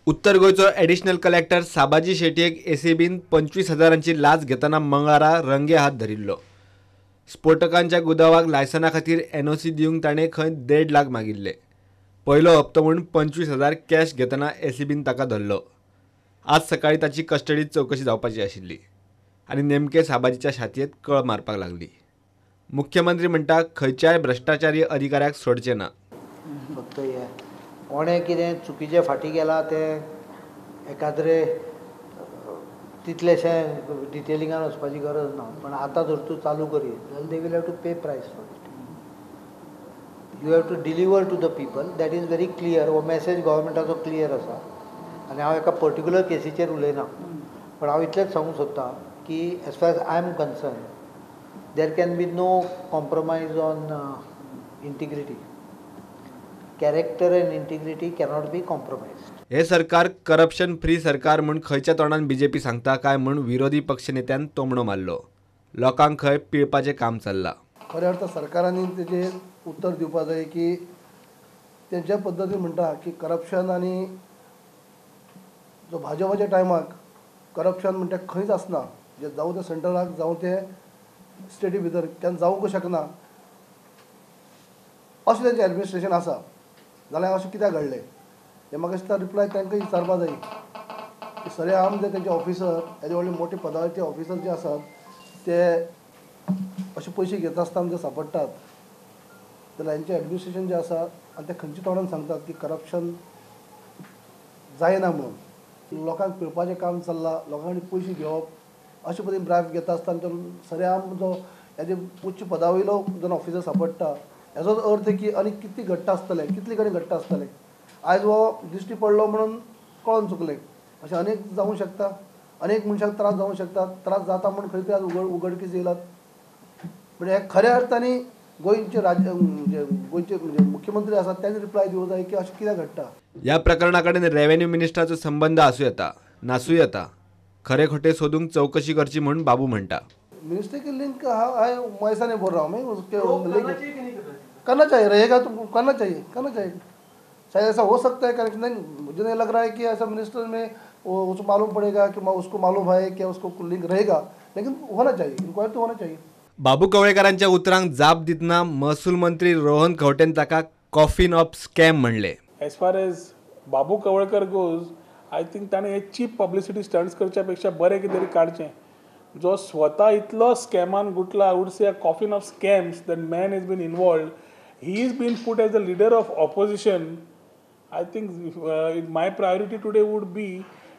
उत्तर गोंयचो additional collector Sabaji शेटयेक एसीबीन 25,000 लाच घेतना मंगळारा रंगे हात धरिल्लो. स्फोटकांच्या गुदावाक लायसना खातीर एनओसी दिवंक ताणें खंय 1.5 लाख मागिल्ले. पयलो हप्तो म्हूण 25,000 कॅश घेतना एसीबीन ताका धरलो. आज सकाळी ताची कस्टडीत चवकशी जावपाची आशिल्ली आनी नेमके साबाजीच्या छातयेंत कळ मारपाक लागली. मुख्यमंत्री म्हणटा खंयच्याय भ्रश्टाचारी अधिकाऱ्याक सोडचे ना. फक्त हे कोणें कितें चुकीचें फाटीं गेलां तें एकाद्रे तितलेशें डिटेलिंगान वचपाची गरज ना, पण आतां जर तूं चालू करीत जाल्यार they will have to pay price for it. You have to deliver to the people, that is very clear. हो मॅसेज गव्हर्मेंटाचो क्लियर आसा आनी हांव एका पर्टिक्युलर केसीचेर उलयना, पण हांव इतलेंच सांगूंक सोदतां की as far as I am concern there can be no compromise on integrity. Character and integrity cannot be compromised. हे सरकार करप्शन फ्री सरकार म्हूण खंयच्या तोंडान बीजेपी सांगता काय म्हूण विरोधी पक्षनेत्यान तोमणो मारलो. लोकांक खंय पिळपाचें काम चल्लां. खऱ्या अर्थान सरकारांनी तेजेर उत्तर दिवपाक जाय की ते ज्या पद्दतीन म्हणटा की करप्शन आनी जो भाजपाच्या टायमाक करप्शन म्हणटा खंयच आसना, जे जावं तें सेंट्रलाक जावं तें स्टेटी भितर केन्ना जावंक शकना अशें तेंचें एडमिनिस्ट्रेशन आसा. जाल्यार अशें कित्याक घडलें हें म्हाका दिसता रिप्लाय तांकां विचारपा जाय की सरेआम जे तेंचे ऑफिसर येदे व्हडले मोठे पदावरचे ऑफिसर जे आसात ते अशे पयशे घेता आसतना जे सांपडटात जाल्यार हेंचें एडमिनिस्ट्रेशन जें आसा आनी ते खंयच्या तोंडान सांगतात की करप्शन जायना म्हणून. लोकांक पिळपाचें काम चल्लां, लोकां कडेन पयशे घेवप अशे पद्दतीन ब्रायब घेता आसतना सरेआम जो हेजे उच्च पदा वयलो जो ऑफिसर सांपडटा हेजोच अर्थ की आनी कितली घडटा आसतलें, कितले कडेन घडटा आसतलें. आयज हो दिश्टी पडलो म्हणून कळोन चुकलें, अशें अनेक जावंक शकता, अनेक मनशांक त्रास जावंक शकता. त्रास जाता म्हूण खंय तरी आज उगडकीस येयलात. म्हणजे हे खऱ्या अर्थान गोंयचे राज्य म्हणजे गोंयचे म्हणजे मुख्यमंत्री आसात तांणी रिप्लाय दिवंक जाय की अशें कित्याक घडटा. ह्या प्रकरणा कडेन रेव्हेन्यू मिनिस्टराचो संबंद आसूं येता, नासूं येता. खरें खोटें सोदूंक चवकशी करची म्हूण बाबू म्हणटा. मिनिस्टर की लिंक है ऐसा नहीं बोल रहा हूँ मैं, उसके लिंक करना चाहिए, रहेगा तो करना चाहिए, करना चाहिए. शायद ऐसा हो सकता है कनेक्शन, नहीं मुझे नहीं लग रहा है कि ऐसा मिनिस्टर में वो उसको मालूम पड़ेगा कि उसको मालूम है कि उसको लिंक रहेगा, लेकिन होना चाहिए, इंक्वायरी तो होना चाहिए. बाबू कवळेकरांच्या उतरांक जाप दितना महसूल मंत्री रोहन खंवटेन ताका कॉफिन ऑफ स्कॅम म्हणले. As far as Babu Kavlekar goes, I think ताणें हे चीप पब्लिसिटी स्टंट्स करच्या पेक्षा बरें कितें तरी काडचें. जो स्वता इतलो स्कॅमान गुटला, I would say a coffin of scams that man has been involved, he is been put as the leader of opposition. I think my priority today would be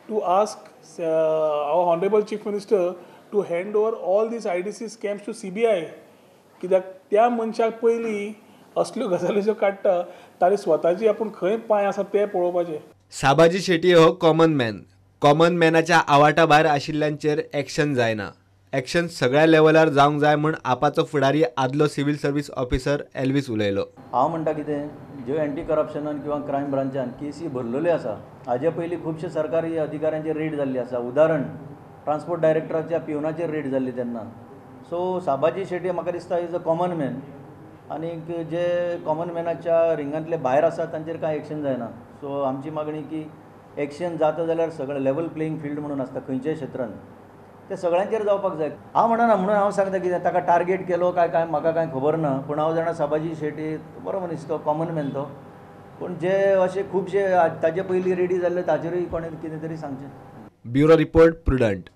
to ask our honourable chief minister to hand over all these IDC scams to CBI. कित्याक त्या मनशाक पयलीं असल्यो गजाली ज्यो काडटा ताणें स्वताची आपूण खंय पांय आसा ते पळोवपाचे. साबाजी शेट्ये हो कॉमन मॅन. कॉमन मॅनाच्या आवाटा भायर आशिल्ल्यांचेर एक्शन जायना. एक्शन सगळ्या लेवलार जावंक जाय म्हूण आपाचो फुडारी आदलो सिव्हील सर्व्हिस ऑफिसर एल्विस उलयलो. हांव म्हणटा कितें, ज्यो एंटी करप्शनान किंवा क्रायम ब्रांचान केसी भरलेल्यो आसा, हाजे पयलीं खुबशे सरकारी अधिकाऱ्यांचेर रेड जाल्ली आसा. उदाहरण ट्रान्सपोर्ट डायरेक्टराच्या पिवनाचेर रेड जाल्ली तेन्ना. सो साबाजी शेट्ये म्हाका दिसता is a common man, आनीक जे कॉमन मॅनाच्या रिंगांतले भायर आसा तांचेर कांय एक्शन जायना. सो आमची मागणी की एक्शन जाता जाल्यार सगळें लेवल प्लेईंग फिल्ड म्हणून आसता खंयच्याय क्षेत्रान, तें सगळ्यांचेर जावपाक जाय. हांव म्हणना म्हणून हांव सांगता कितें ताका टार्गेट केलो काय काय म्हाका कांय खबर ना, पूण हांव जाणा साबाजी शेट्ये बरो मनीस तो, कॉमन मॅन तो. पूण जे अशे खुबशे ताजे पयलीं रेडी जाल्ले ताचेरूय कोणें कितें तरी सांगचें. Bureau report, Prudent.